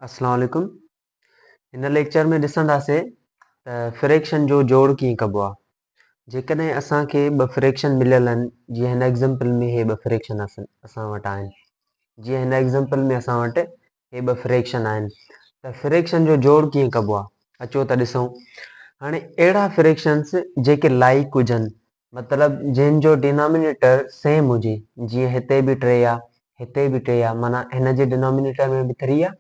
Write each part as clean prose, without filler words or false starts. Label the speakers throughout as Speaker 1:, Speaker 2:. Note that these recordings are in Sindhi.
Speaker 1: اسلام عليڪم هن ليڪچر ۾ ڏسنداسي ته فريڪشن جو جوڙ ڪيئن ڪبو آهي جيڪڏهن اسان کي ٻه فريڪشن مليل آهن جيئن هن ايگزامپل ۾ هي ٻه فريڪشن اسان وٽ آهن جيئن هن ايگزامپل ۾ اسان وٽ هي ٻه فريڪشن آهن ته فريڪشن جو جوڙ ڪيئن ڪبو آهي اچو ته ڏسون هاڻي اهڙا فريڪشنس جيڪي لائڪ هجن مطلب جنهن جو ڊينامينيٽر سيم هجي جيئن هتي به ٽي آ هتي به ٽي آ معنيٰ هن جي ڊينامينيٽر ۾ به ٿري آ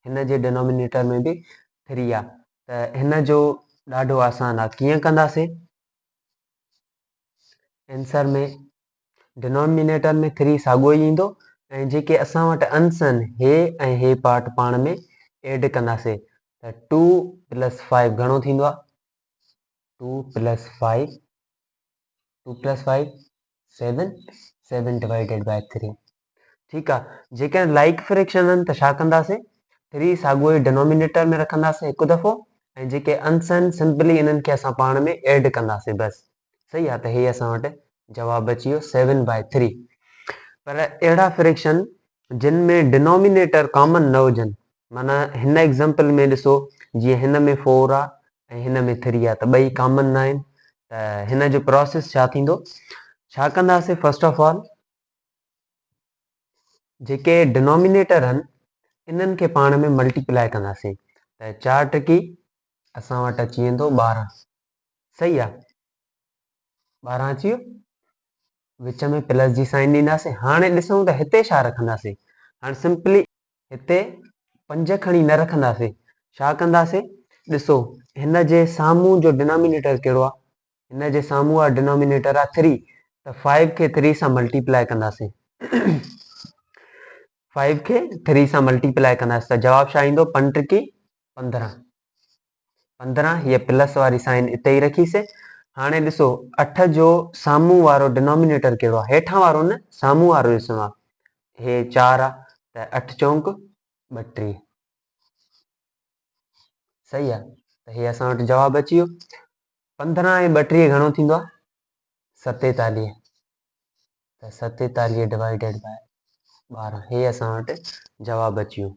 Speaker 1: هن جي ڊينامينيٽر ۾ به ٿري آ ته هن جو ڏاڍو آسان آ ڪيئن ڪنداسين آنسر ۾ ڊينامينيٽر ۾ ٿري ساڳو ئي ايندو ۽ جيڪي اسان وٽ انس آهن هي ۽ هي پارٽ پاڻ ۾ ايڊ ڪنداسين ته ٽو پلس فائيو گهڻو ٿيندو آ 2 plus 5 2 plus 5 7 7 divided by 3 ٺيڪ آ جيڪڏهن لائڪ فريڪشن آهن ته ڇا ڪنداسين 3 ساڳيو ئي ڊينومينيٽر ۾ رکنداسين هڪ دفعو ۽ جيڪي انس آهن سمپلي انهن کي اسان پاڻ ۾ ايڊ ڪنداسين بس صحيح آ ته هي اسان وٽ جواب اچي ويو 7 باء 3 پر اهڙا فريڪشن جن ۾ ڊينومينيٽر ڪامن نه هجن معنيٰ هن ايگزامپل ۾ ڏسو جيئن هن ۾ فور آ ۽ هن ۾ ٿري آ ته ٻئي ڪامن نه آهن ته هن جو پروسيس ڇا ٿيندو ڇا ڪنداسين فرسٽ آف آل جيڪي ڊنومينيٽر آهن انهن کي پاڻ ۾ ملٽيپلائي ڪنداسين ته چار ٽڪي اسان وٽ اچي ويندو 12 صحيح آ 12 اچي ويو وچ ۾ پلس جي سائن ڏينداسين هاڻي ڏسون ته هتي ڇا رکنداسين هاڻي سمپلي هتي پنج کڻي نه رکنداسين. ڇا ڪنداسين؟ ڏسو هن جي سامهون جو ڊنامينيٽر ڪهڙو آهي؟ هن جي سامهون وارو ڊنامينيٽر آهي ٿري ته فائيو کي ٿري سان ملٽيپلائي ڪنداسين. فائيو کي ٿري سان ملٽيپلائي ڪنداسين ته جواب ڇا ايندو؟ پنج ٽڪي 15. 15 هيء پلس واري سائن اتي ئي رکيسي. هاڻي ڏسو اٺ جو سامهون وارو ڊنامينيٽر ڪهڙو آهي؟ هيٺان وارو نه سامهون وارو ڏسڻو آهي. هي چار آهي ته اٺ چونڪ 32. صحيح آهي ته هي اسان وٽ جواب اچي ويو. 15 ۽ 32 گهڻو ٿيندو آهي؟ 47. ته 47 ڊوائيڊيڊ باء 12 هي اسان وٽ جواب اچي ويو.